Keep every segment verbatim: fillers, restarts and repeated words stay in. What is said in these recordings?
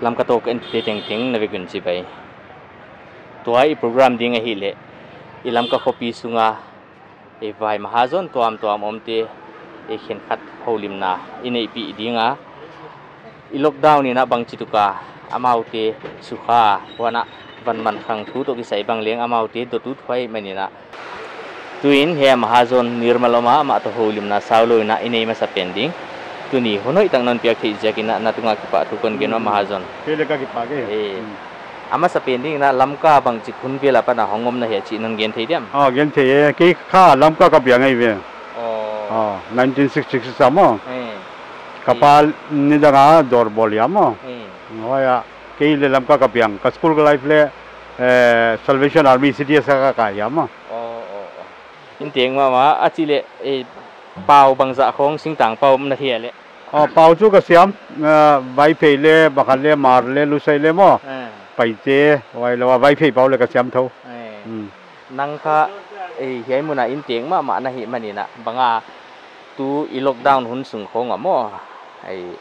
Lamka Talk en te tengteng na vek un chibai. Tua i program ding ahihleh, i Lamka khopi sunga, i vai mahazon tuamtuam omte, i khenkhat houlimna i neihpih ding a. I lockdown in a bangchituk a, amaute sukha, huan a van man khang thu toh kisai bang leng amaute dothuai manin a. Tuin hiai mahazon Nirmal om a, amah toh houlimna saulou in a i nei masa pen ding. Tuni hun hoihtak non piak theih ziakin a na tunga kipahthu kon gen ua mahazon. Kei leng ka kipak e. Eh. Hmm. A masa pen ding in a Lamka bangchik hun vel apan a hong om na hia chih non gen thei diam? Ah, gen thei e. Kei kha Lamka ka piang ahi ve. Oh. Ah, nineteen sixty-six a maw. Eh. Ka pa nidang a dawr bawl hia maw. Eh. Huai a, kei leng Lamka ka piang. Ka school ka life leng, eh, Salvation Army C D S a ka kai hia maw. Oh, oh, oh. In teng mahmah, a chih leh, eh, pau bangzah khong singtang pau om na hia leh. Oh, pau chu ka siam, eh, Vaiphei leh, Bakhan leh, Hmar leh, Lusei leh maw. Eh. Paite, huailou a Vaiphei pau leng ka siam thou. Eh. Hmm. Nang kha, eh, hiai mun a in teng mahmah na hih manin a, bang a tu i lockdown hun sung khong a maw, eh,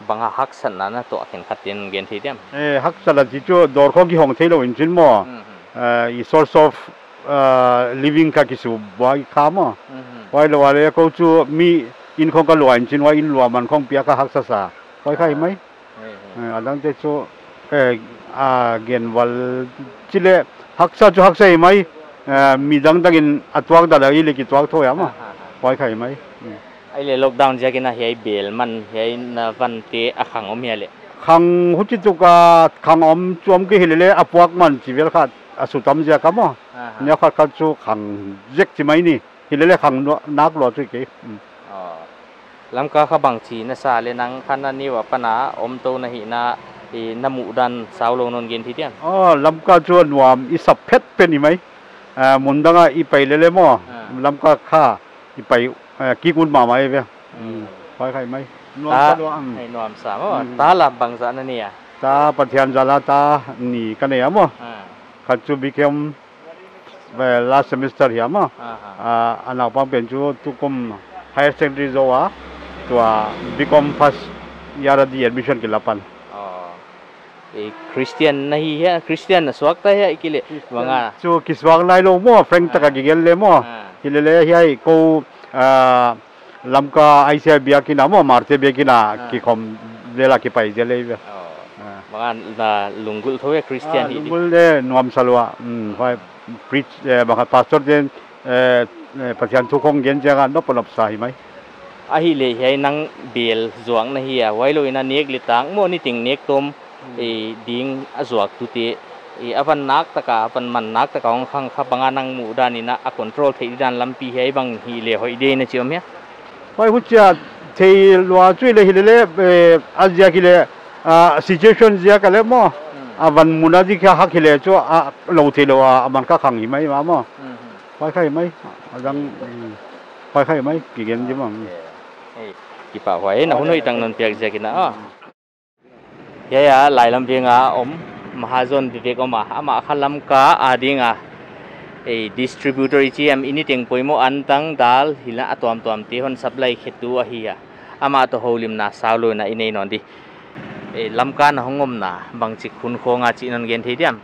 bang a haksatna na tuah khenkhat in gen thei diam? Eh, haksatna chih chu dawr khong kihong theilou in chin maw. Mhm. Eh, i source of, eh, living kha kisubuai kha maw. Mhm. Huailou a leng kou chu mi inn khong ka lua in chin, huai inn lua man khong piak kha haksa sa. Huai kha hi mai. Eh, eh. Eh, a dangte chu, eh, a gen val chih leh haksa chu haksa hi mai, eh, mi dangdang in a tuak dan a i leng kituak thou hia maw. Ah, ah, ah. Huai kha hi mai. Hmm. Ahihleh lockdown ziakin a hiai bel man, hiai na vante a khang om hia leh? Khang huchituk a khang om chu om kei, hilele a puak man chi vel khat a sutam ziak a maw. Aha. Nia khat khat chu khang zek chi mai ni. Hilele khang nu-, nak lua chu kei. Hmm. Oh. Lamka kha bangchi na sa leh nang kha na neu apan a om tou na hihna, i na muhdan saulou non gen thei diam? Oh, Lamka chu a nuam i sa phet pen hi mai. Ah, mun dang a i pai lele maw. Ah. Lamka kha i pai, eh, kik ut mahmah ve. Hmm. Hmm. Huai kha hi mai. Nuam sa lua, hmm. Ai nuam sa maw. Hmm. Ta lam bangzah na nei a? Ta Pathian zala ta nih ka nei a maw. Ah. Khat chu B Com, eh, last semester hia maw. Aha. Ah, a naupang pen chu tukum higher secondary zou a, tua B Com first year a di admission kila pan. Oh. Eh, Christian na hi hia, Christian na suak ta hia i chih leh? Christian bang a chu kisuak nailou maw, frank taka, ah, kigelh leh maw. Ah. Hilele hiai kou, ah, Lamka I C I biakinn a maw, Hmarte biakinn a, ah, kikhawm zel a kipai zel hi ve. Oh. Ah. Bang a na lunggulh thou e Christian, ah, hi di. Lunggulh leh nuam sa lua. Hmm, huai preach, eh, bang a pastor te'n, eh, eh, Pathian thu khong gen chiang a nop a nop sa hi mai. Ahihleh hiai nang bel zuak na hia, huailou in a nek leh tak maw, niteng nek tawm, hmm, eh, ding a zuaktute, eh, a van nak taka, a van man nak taka hong khang kha bang a nang muhdan in a, a control theih dan lampi hiai bang hileh hoih di na chi om hia? Huai huchia thei lua chu hileh hilele, eh, a ziak hileh, ah, situation ziak a leh maw. Hmm. A van mun a di kha hak hileh chu a lou theilou a, a man kha khang hi mai mah maw. Hmm, hmm. Huai kha hi mai, a dang, hmm. Huai kha hi mai, kigen di mah. Eh, eh, kipahhuai, na hun hoihtak non piak ziakin a. Hmm. Hiai a, Lailam veng a om, Mahajon Vivek om a, amah kha Lamka a ding a, eh, distributor i chi em, i niteng poimoh antang dal, hilna a tuamtuamte hon supply khetu ahi a. Amah toh houlimna saulou in a i nei nawn di. Eh, Lamka na hong omna, bangchik hun khong a chih non gen thei diam?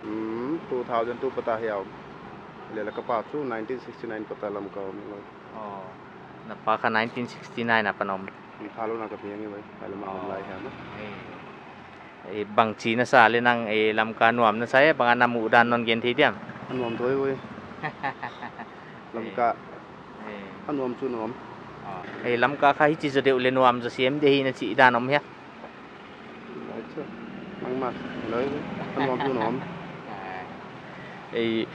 Hmm, two thousand two pata hiai a om. Hilele ka pa chu nineteen sixty-nine pata Lamka om lou. Oh, na pa kha nineteen sixty-nine apan om. Ni kha lou na ka piang hi vai, kha lou ma om lai hiam. Eh. Eh, bangchi na sa leh nang, eh, Lamka nuam na sa e, bang a na muhdan non gen thei diam? A nuam thou e. Lamka. Eh. A nuam chu nuam. Ah. Eh, Lamka kha hichi zaw deuh leh nuam zaw siam di hi na chih dan om hia? Ai chu, nangmah, loi, a nuam chu nuam. Ei,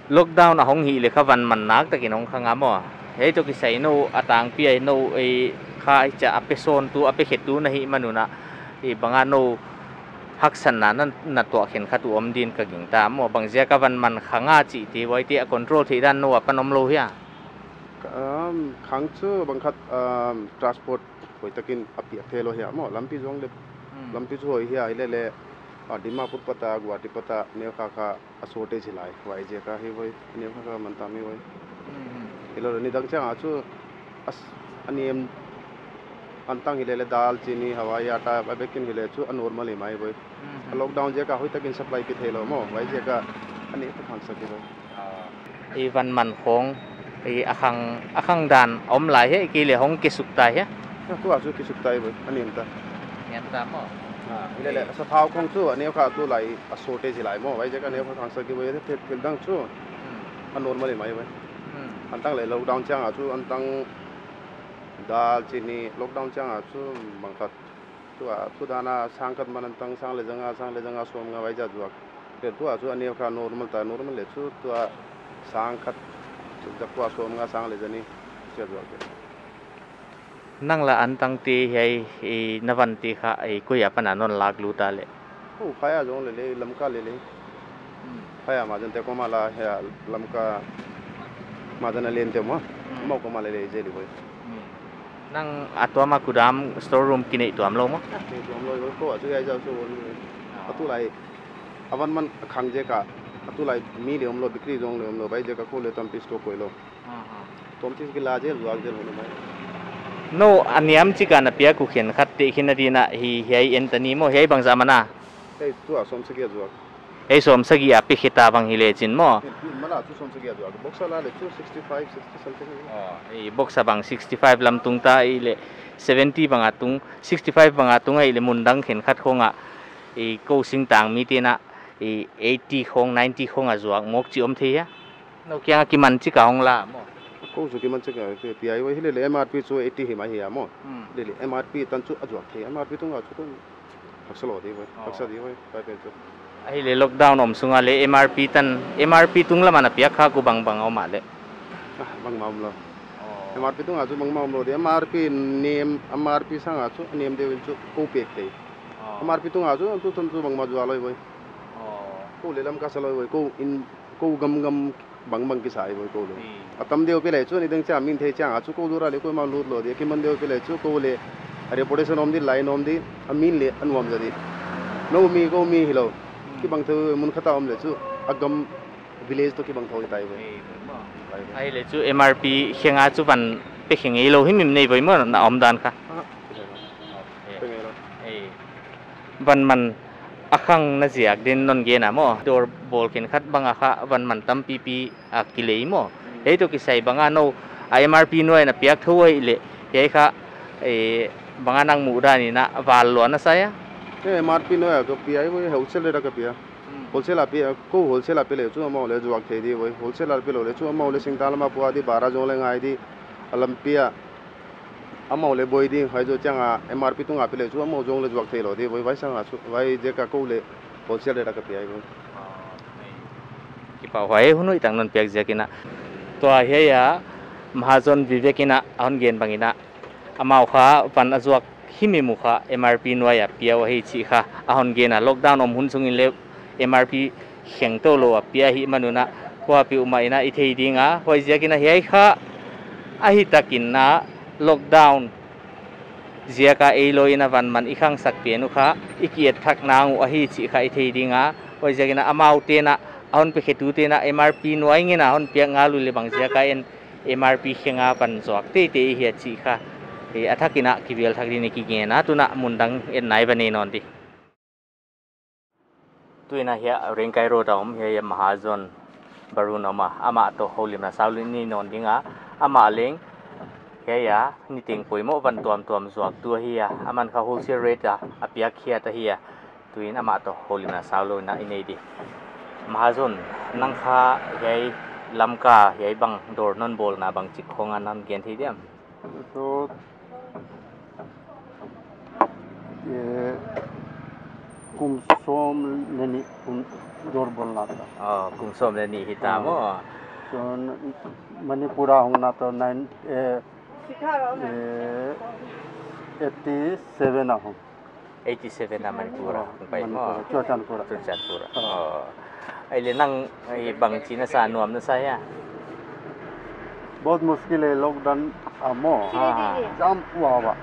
lockdown a hong hih leh kha van man nak takin hong khang a maw. Hiai toh kisai nou, a tangpi a nou, ei, kha hichia a pe sawntu, a pe khetu na hih man un a, ei, bang a nou haksatna na, na tuah khenkhat uh om din ka gingta maw. Bangziak a van man khang a chihte, huaite a control theih dan nou apan om lou hia? Ka, um, khang chu bang khat, um, transport hoihtakin a piak theilou hia maw, lampi zong leh, hmm, lampi chu hoih hia, hilele, ah, Dimapur pata, Guwahati pata, neu kha kha a shortage hi lai, huaiziak a hi vai, neu kha kha man tam hi vai. Hmm, hmm. Hilou leh nidang chiang a chu, as, a nem, Antang hilele dal, chini, hawai atta, a bekin hile chu a normal hi mai boi. Mhm. A lockdown ziaka hoihtakin supply ki theilou maw, huai ziaka a nek khangsak hi boi. Ah. I van man khong, i a khang, a khang dan om lai hia, i ki le hong kisuk ta hia? Tua chu kisuk ta hi boi, a niam ta. Niam ta maw? Ah, hilele, eh, sathau khong chu a neu kha tulai a shortage hi lai maw, huai ziaka a neu kha khangsak hi boi, thil, thil dang chu. Hmm. A normal hi mai boi. Hmm. Antang le lockdown chiang a chu antang dal, chini, lockdown chiang a chu bang khat. Tua, tu dan a sang khat man antang sang le zanga, sang le zanga sawmnga huai ziak zuak. Te tua chu a neu kha normal ta, normal le chu tua sang khat, ziak tua sawmnga sang le zani ziak zuak. Nang la antang te hiai, i na van te kha, i koi apan a non lak lut a le? Oh, Phaya zong lele, Lamka lele. Hmm. Phaya mahajon te koma la, hia Lamka mahajon a len te maw. Hmm. Amau koma lele zel hi boi. Hmm. Nang a tuam a kudam store room ki nei tuam lou maw? Nei tuam lou, ko a chu hiai ziak chu. Ah. A tulai, a van man khang ziaka, a tulai mi le omlou, bikri zong le omlou, huai ziaka kou le tampi store koih lou. Aha. Tom chis ki la zel, zuak zel hon mai. Nou, a niam chik a na piak uh khenkhat te khin a ding a hi, hiai en ta ni maw, hiai bangzah man a? Hiai tua sawmsagih a zuak. Hiai sawmsagih a pe khe ta bang hile chin maw? Hi, hi, mala chu sawmsagih a zuak. Boxer la le chu sixty-five, sixty something. Oh, i boxer bang sixty-five lam tung ta, i le seventy bang a tung, sixty-five bang a tung a, i le mun dang khenkhat khong a, i kou singtang mi te na, i eighty khong, ninety khong a zuak mawk chi om thei hia? Nou kiang a kiman chik a hong la maw? Kou chu kiman chik a, pi ai wai hilele M R P chu eighty hi mai hia maw? Hmm. Lele M R P tan chu a zuak thei, M R P tung a chu kou haksa lou di wai, oh, haksa di wai, pai pen chu. Ahile lockdown om sung a le M R P tan, M R P tung lam a na piak kha kou bang bang om a le? Ah, bangmah omlou. Oh. M R P tung a chu bangmah omlou di, M R P nem, M R P sang a chu nem deuh in chu kou pek thei. Oh. M R P tung a chu, tu tan chu bangmah zuak lou wai. Oh. Kou le lam ka sa lou wai, kou in, kou gam gam bang bang kisa hi boi kou le. Hmm. A tam deuh pi le chu ni dang chiang min thei chiang a chu kou lura le kou ma lut lou di. Kiman deuh pi le chu kou le a reputation om di, line om di, a min le a nuam zaw di. Nou mi kou mi hilou. Hmm. Kibang thou mun khat a om le chu a gam village toh kibang thou hi tai boi. Ei, boi maw. Pai boi. Ahile chu M R P khenga chu van pe khe ngeilou himhim nei boi maw na omdan kha? Ah, pe ngeilou. Ei. Van man a khang na ziak din non gen a maw. Dawr bawl khenkhat bang a kha van man tampipi a kilei maw. Hmm. Hiai toh kisai bang a nou a M R P nuai na piak thou ahihleh, hiai kha, eh, bang a nang muhdan in a val lua na sa hia? Eh, M R P nuai a ka pia hi boi, wholesale rate a ka pia. Hmm. Wholesale a pia, kou wholesale a pe le chu amau le zuak thei di boi. Wholesale a pe lou le chu amau le singtang lam a pua di, bara zong le ngai di, a lampi a amau le boi di, huai zoh chiang a M R P tung a pe le chu amau zong le zuak thei lou di boi, huai sang a chu, huai ziak a kou le wholesale rate a ka pia hi boi. Kipahhuai, hun hoih tak non piak ziak in a. Tua hiai a Mahajon Vivek in a hon gen bang in a, amau kha van a zuak himhim uh kha M R P nuai a pia uh ahi chih kha a hon gen a, lockdown om hun sung in le M R P kheng tou lou a pia hi man un a, kuapeuhmah in a i thei ding a, huai ziak in a hiai kha ahi tak in a lockdown ziak a ei lou in a van man i khangsak pen uh kha i ki et thak nang uh ahi chih kha i thei ding a, huai ziak in a amau te'n a, a hon pe khetu te'n a M R P nuai ngen a hon piak ngal uh le bang ziak a en M R P khenga van zuak teitei i hia chih kha, eh, a thak in a kivel thak din i ki gen a, tun a mun dang en nai va nei nawn di. Tuin a hiai Rengkai Road a om, hiai a Mahajon Barun a om a, amah toh houlimna saulou i nei nawn ding a, amah leng hiai a niteng poimoh van tuamtuam zuaktu ahi a, aman kha wholesale rate a a piak khiat ahi a, tuin amah toh houlimna saulou in a i nei di. Mahajon, nang kha hiai Lamka hiai bang dawr non bawlna bangchik khong a non gen thei diam? Toh, eh, kum sawm le nih kum dawr bawlna ta. Oh, kum sawm le nih hi ta maw. Ah. Chun Manipur a hong na toh nine, eh, eh, eighty seven a hong. Eighty seven a Manipur a hong pai maw? Manipur a, Churachandpur a. Churachandpur a. Ah. Oh. Ahihleh nang, eh, bangchi na sa, nuam na sa hia? बहुत मुश्किल है lockdown a maw. Ah, ah. Jam ua ua.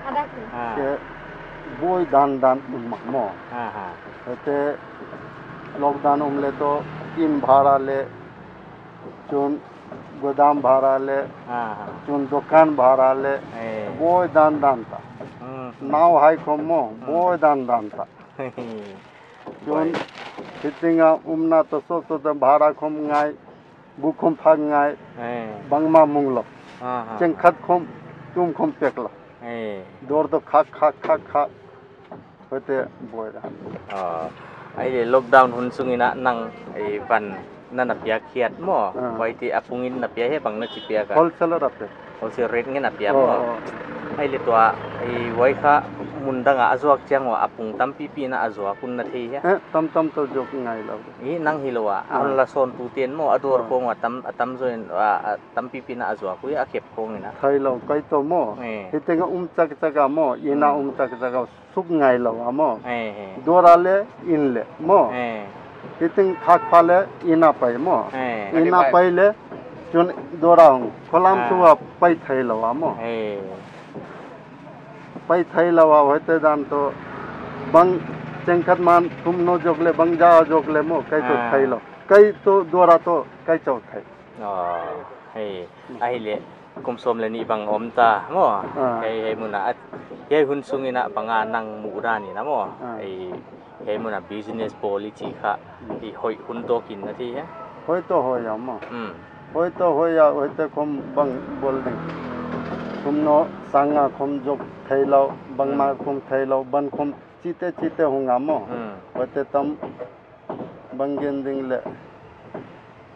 Ah. Ke boi dan dan um maw. Ah, ah. Te lockdown um le toh in bhara le chun Godam bhara le, Ah, ah. chun dukan bhara le, Eh. bawl dandan ta. Hmm. Nau hai khom maw, Hmm. bawl dandan ta. Chun, Wai. hitinga umna toh sawtsawt a bhara khom ngai, bu khom phak ngai, Eh. bangmah mung lou. Ah, ah. Cheng khat khom, tum khom pek lou. Eh. Dawr toh khak, khak, khak, khak. Huaite bawl dan. Ah, ahihleh lockdown hun sungin a nang, eh, van na na piak hiat maw. Ah. Huaite a pungin na pia hia bang na chi piak a. Wholesaler a pia. Wholesale rate ngen a pia Oh, maw. oh. Ahihleh tua, eh, huai kha mun dang a a zuak chiang ua a pung tampipi na a zuak un na thei hia. Eh, tamtam toh zuak ngai lou. I nang hilou a, Ah. an la sawn tu ten maw, a dawr Ah. khong ua tam, a tam zaw in, a, a tampipi na a zuak ui a khep khong in a. Thei lou, kei toh maw. Eh. Hitinga um chakchak a maw, ina Hmm. um chakchak a suk ngai lou a maw. Eh, eh. Dawr a le, in le, maw. Eh. Hiting khak pha le, ina pai maw. Eh, Ina pai le, chun dawr a hong. Kholam Ah. tu a pai thei lou a maw. Eh. Pai thei lou a, huaite dan toh. Bang cheng khat man thum no zuak le, bang ja zuak le maw, kei toh Ah. thei lou. Kei toh dawr a toh, kei chauh thei. Oh, hei. Ahihleh, kum sawm le nih bang om ta, maw. Ah. Hei, hei mun a, hei hun sungin a bang a nang muh dan in a maw. Ah. Hei, hei mun a business policy kha, Hmm. hei hoih hun toh kin na thei hia. Hoih toh hoih a maw. Hmm. Hoih toh hoih a, huaite khom bang bawl ding. Thum no sang a khom zuak thei lou, bangmah Hmm. khom thei lou, ban khom chihte chihte hong a maw. Hmm. Huaite tam bang gen ding le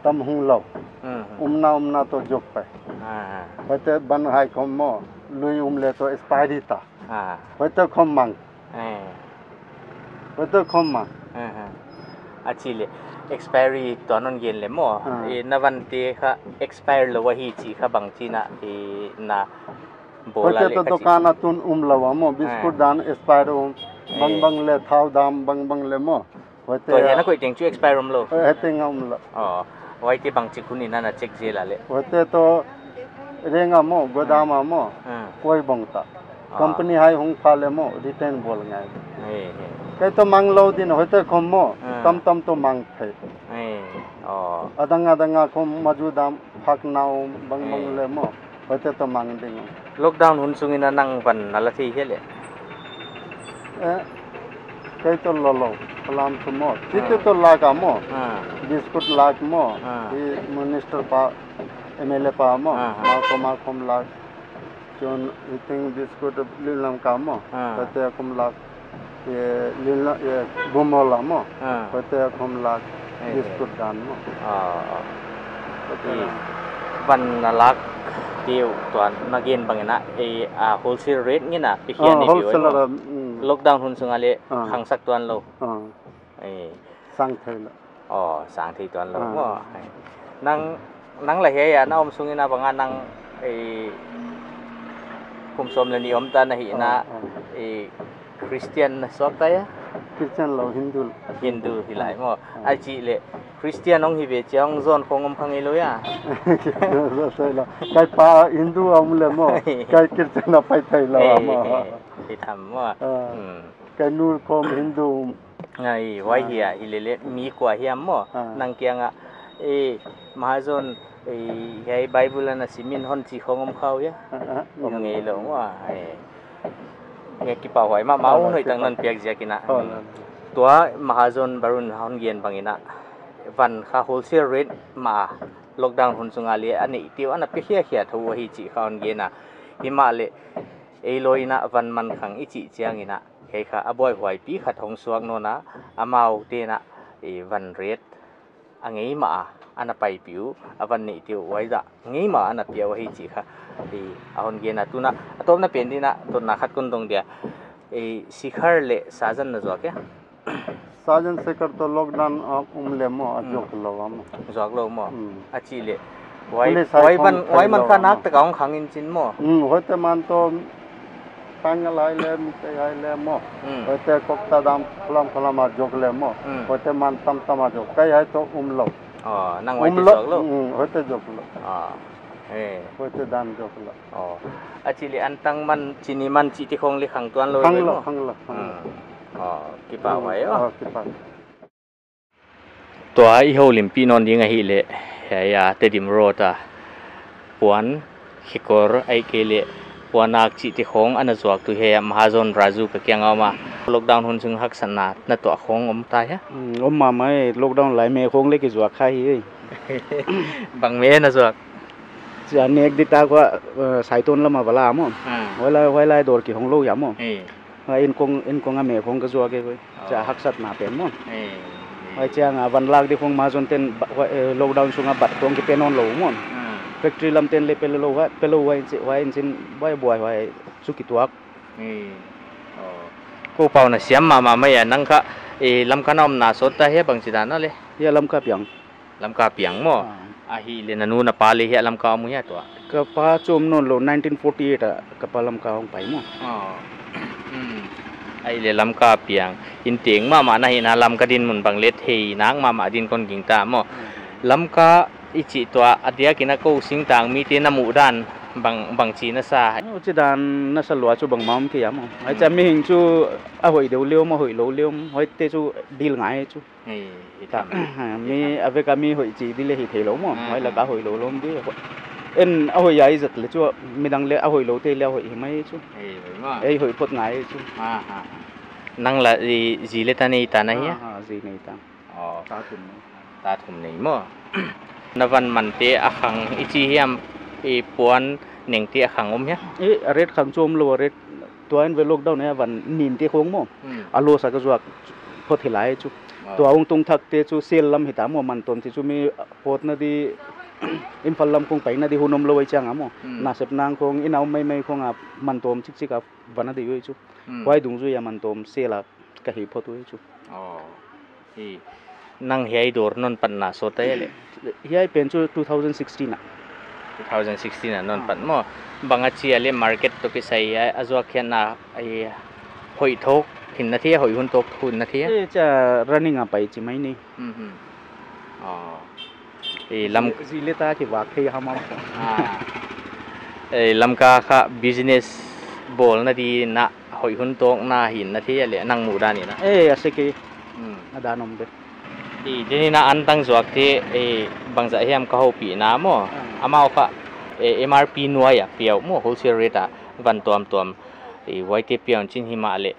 tam hong lou. Hmm, hmm. Umna umna toh zuak pai. Ah, ah. Huaite ban hai khom maw, lui um le toh expiry ta. Ah. Huaite khom mang. Eh. Huaite khom mang. Ah, ah. A chi le, expiry tuan hon gen le maw. Ah. Eh, na vante kha expire lou ahi chih kha bangchin a, eh, na bawl a Huaite le toh kha chi. dukan a tun um lou a maw, biscuit Ah. dan expire um, bang Eh. bang le thau dam bang bang le maw. Huaite Tua a- hiai na koih teng chu expire om lou. Huaite nga um lou. Oh, huaite bangchi khun in na na check zel a le. Huaite toh reng a maw, godam a maw, Hmm. koi bang ta. Ah. Company hai hong pha le maw, return bawl ngai. Eh, eh. Kei toh mang lou din, huaite khom maw, Hmm. tamtam toh mang thei. Eh, oh. Adang adang a khom maju dam phak nau bang bang Eh. le maw. Huaite toh mang ding. Lockdown hun sungin a nang van na la thei hia le. Eh, kei toh lou lou, palam tu maw. Chihte Ah. toh lak a maw. Ah. Biscuit lak maw. Ah. I minister pa, M L A pa maw. Ah, ah. Mah khom, mah khom lak. Chun hiting biscuit lin lam ka maw. Ah. Huaite khom lak. Eh, lin la, eh, bumol a maw. Ah. Huaite khom lak Eh, eh. biscuit dan maw. Ah, ah. Huaite I dan. van na lak tiu tuan na gen bangin a, eh, ah, wholesale rate ngen a, pi hian Oh, ni biu wholesale maw. ra, mm. Lockdown hun sung a le Ah. khangsak tuan lou. Ah. Eh. Sang thei lou. Oh, sang thei tuan lou Ah. maw. Nang, nang la hiai a na om sungin a bang a nang, eh, kum sawm le nih om ta na hi na, Ah, ah. eh, Christian na suak ta hia? Christian lou, Hindu. Hindu hi lai maw. Ah. A chi le, Christian hong hi ve chiang zon khong om kha ngei lou hia? Zon sai lou. Kei pa Hindu a om le maw. Kei Christian a pai thei lou Eh, maw. eh, hi tham maw. Ah. Hmm. Kei nu khom Hindu. Ngai, huai Ah. hi a, hi le le, mi kua hiam maw. Ah. Nang kiang a, eh, Mahajon, eh, hiai Bible ana sim in hon chi khong om kha uh hia? Ah, ah, Om ngei lou maw, eh. Nge kipahhuai mahmah Ah, un hoih tak kipah. non piak ziakin a. Oh, Hmm. no. Tua Mahajon Barun hon gen bangin a. Van kha wholesale rate mah a. Lockdown hun sung a le a neih tiu ana pe khiakhia thou ahi chih kha hon gen a. Himahleh ei lou in a van man khang i chih chiangin a. Hiai kha a buaihuaipi khat hong suak nawn a. Amaute in a, eh, van rate a ngei mah a, ana paipih uh, a van neih tiu huai zah ngei mah a ana pia uh ahi chih kha, eh, a hon gen a. Tun a, a tawpna pen din a, dotna khat kon dong dia. Eh, Sikhar le Sajan na zuak hia? Sajan Sikhar toh lockdown a um le maw, a Hmm. zuak lou a maw. Zuak lou maw. Hmm. A chi le. Huai, Police hai huai khong man, thei huai man lou kha a nak maw. tak a hong khang in chin maw. Hmm, huaite man toh Tangal hai le, Meitei hai le maw. Hmm. Huaite Kokta dam khulam khulam a zuak le maw. Hmm. Huaite man tamtam a zuak. Kei hai toh um lou. Oh, nang Um huaite lou. zuak lou. Hmm, huaite zuak lou. Ah. Eh. Huaite dan zuak lou. Oh. A chi le an tang man, chini man chih ti khong le khang tuan lou Khang ve lou, maw. khang lou, khang lou. Hmm. Oh, kipahhuai Hmm, oh. oh, kipah. Tua i houlimpih nawn ding ahihleh, Hiai a Tedim Road a puan, khikor, ahihkeileh puan ak chihte khong ana zuaktu hiai a Mahajon Raju ka kiang a om a. Lockdown hun sung haksatna na tuah khong om ta hia? Hmm, om mahmah e, lockdown lai me khong leng kizuak kha hi e. Bang me na zuak? Chia nek di ta kua, eh, Saiton lam a va la maw. Ah. Huai lai, huai lai dawr kihong lou hia maw. Eh. Huai inkong, inkong a me khong ka zuak e koi. Chia Oh. haksatna pen maw. Eh, eh. Huai chiang a van lak di khong Mahajon ten ba-, huai, eh, lockdown sung a bat khong kipe nawn lou maw. Ah. Factory lam ten leng pe lou huai, pe lou huai in chi, huai in chin buai buai huai chu kituak. Eh. Oh. Kou pau na siam mahmah mai a, nang kha, eh, Lamka na omna sawt ta hia, bangchidan a leh? Hia Lamka piang. Lamka piang maw? Ah. Ahihleh na nu na pa leh hia Lamka om hia tua? Ka pa chu om nawn lou, nineteen forty-eight a ka pa Lamka hong pai maw. Oh. Hmm. Ahihleh Lamka piang. Inteng mahmah na hihna Lamka dinmun bang leh thei nak mahmah din kon gingta maw. Hmm. Lamka i chih tua a diak in a kou singtang mite na muhdan bang, bangchi na sa? Oh, chidan na sa lua chu bangmah om kei a maw. Huai Hmm. chia mihing chu a hoih deuh leh om, a hoih lou leh om, huaite chu deal ngai chu. Hei, hi Ta, tham. mi a vek a mi hoih chi di leh hi thei lou maw. Ah, Huai lak ah. a hoih lou lou om di. En a hoih a i zat leh chu midang leh a hoih loute leh a hoih hi mai chu. Hei, hoih maw. Ei hoih phot ngai chu. Ah, ah, ah. Nang la i zi leh ta nei ta na hia? Ah, ah, zi nei ta. Oh. Ta thum nei. Ta thum nei maw. Na van mante a khang i chi hiam, i puan nengte a khang om hia? Eh, a rate khang chu om lou, a rate tua in ve lockdown a van ninte khong maw. Hmm. A loss a ka zuak phot hi lai chu. Oh. Tua hong tung thakte chu sale lam hita maw, man tawm te chu mi pawtna di Imphal lam khong paina di hun om lou ai chiang a maw. Hmm. Nasep nang khong, inn a om maimai khong a man tawm chikchik a van a di uai chu. Hmm. Huai dungzui a man tawm sale a ka hi phot uai chu. Oh. Hi. Nang hiai dawr non patna sawt ta hia leh? Hiai pen chu two thousand sixteen a. Two thousand sixteen a non Ah. pat maw. Bang a chi a leh market toh kisai a, a zuak khiatna a hoih thawk hi na thei a, hoih hun thawk hi na thei a? Eh, chia running a pai chi mai ni. Mhm. Oh. Eh, lam Zi, zi leh ta kivak thei hamham. Ah. Eh, Lamka kha business bawlna di na hoih hun thawkna hi na thei a leh nang muhdan in a? Eh, a se kei. Hmm. A dan om de. I, tuni in a antang zuakte, eh, bangzah hiam ka houpihna maw. Ah. Amau kha, eh, M R P nuai a pia uh maw, wholesale rate a van tuamtuam. Eh, huaite pia un chin himahleh,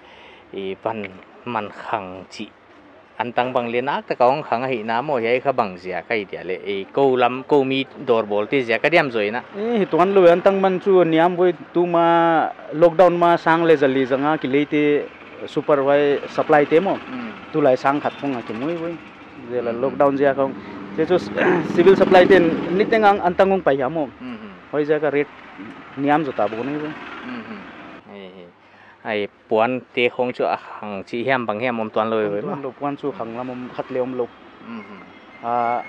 eh, van man khang chih antang bang leh nak tak a hong khang ahihna maw, hiai kha bang ziak a hi dia leh, eh, kou lam, kou mi dawr bawlte ziak a diam zaw in a? Eh, hi tuan lou, antang man chu niam voi, tuma lockdown ma sang leh zali zanga kileite super huai supply te maw. Hmm. Tulai sang khat khong a kimu voi. Zel a Hmm. lockdown ziak a hong. Che chu civil supply ten niteng a antang hong pai hia maw. Hmm, hmm. Huai ziak a rate niam zaw ta bawk ni voi. Hmm, hmm. Hei, hei. Ai, puante khong chu a khang chih hiam bang hiam om tuan lou Om ve tuan maw. lou, puan chu khang lam om khat leh om lou. Mhm. Ah,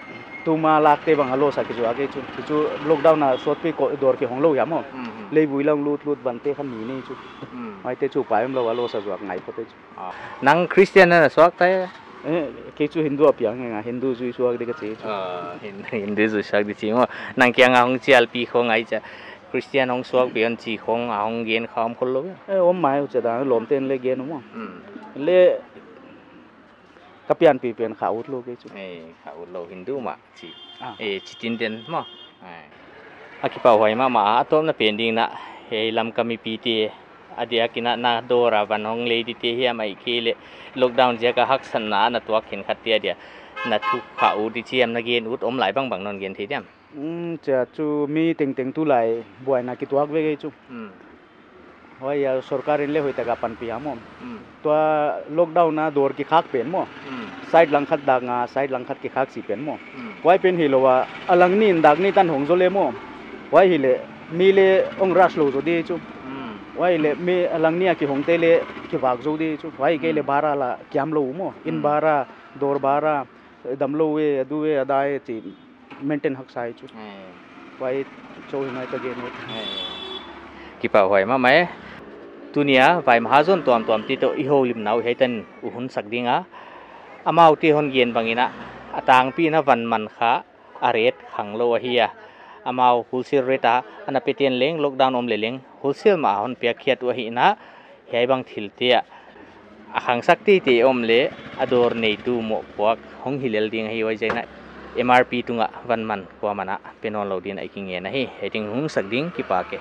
tuma lakte bang a loss a kizuak e chu. Chu chu lockdown a sawtpi ko dawr kihong lou hia maw. Mhm. Leivui lam lut lut vante kha ni nei chu. Mm. Huaite chu pai om lou a loss a zuak ngai phot e chu. Ah. Nang Christian na suak ta hia? Eh, kei chu Hindu a piang ngai, Hindu zui suak di ka chi chu. Ah, Hin-, Hindu zui suak di chi maw. Nang kiang a hong chialpi khong ai cha. Christian hong suak pian chi khong a hong gen kha om khol lou hia? Eh, om mai uh chia dan lawmte'n leng gen uh maw. Hmm. Leh ka pianpih pen kha ut lou kei chu. Eh, kha ut lou Hindu mah chi. Ah. Eh, chi tinten maw. Eh. A kipahhuai mahmah a, a tawpna pen ding in a, hiai Lamka mipite a diak in a na dawr a van hong lei dite hiam ahihkeileh lockdown ziak a haksatna na tuak khenkhatte a dia na thu kha ut di chi hiam na gen ut om lai bangbang non gen thei diam? Um, chia chu mi tengteng tulai buaina kituak vek ei chu. Hmm. Huai a sorkar in leng hoihtak a panpih a maw. Hmm. Tua lockdown a dawr kikhak pen maw. Hmm. Side langkhat dak nga, side langkhat kikhak si pen maw. Hmm. Huai pen hilou a, a lang ni in dak ni tan hong zaw leh maw. Huai hileh, mi leng hong rush lou zaw di chu. Hmm. Huai hileh, mi a lang ni a kihongte leng kivak zaw di chu. Huai kei leh Hmm. bara la kiam lou maw. In Hmm. bara, dawr bara, damlou e, a du e, a da e, chi maintain haksa hi chu. Eh. Huai chauh hi mai ka gen ut. Eh. Kipahhuai mahmah e. Tuni a, vai Mahajon tuamtuamte toh i houlimna uh hiai tan uh hun sak ding a. Amaute hon gen bang in a, a tangpi in a van man kha a rate khang lou ahi a. Amau wholesale rate a, ana pete'n leng lockdown om leh leng wholesale mah a hon piak khiat uh ahi in a. Hiai bang thilte ah a khangsak teitei om leh a dawr neitu mohpuak hong hi lel ding ahi, huaiziak in a M R P tungah van man kuaman a pe nawnlou din a i kingen ahi. Hiai teng hong sak ding, kipak e.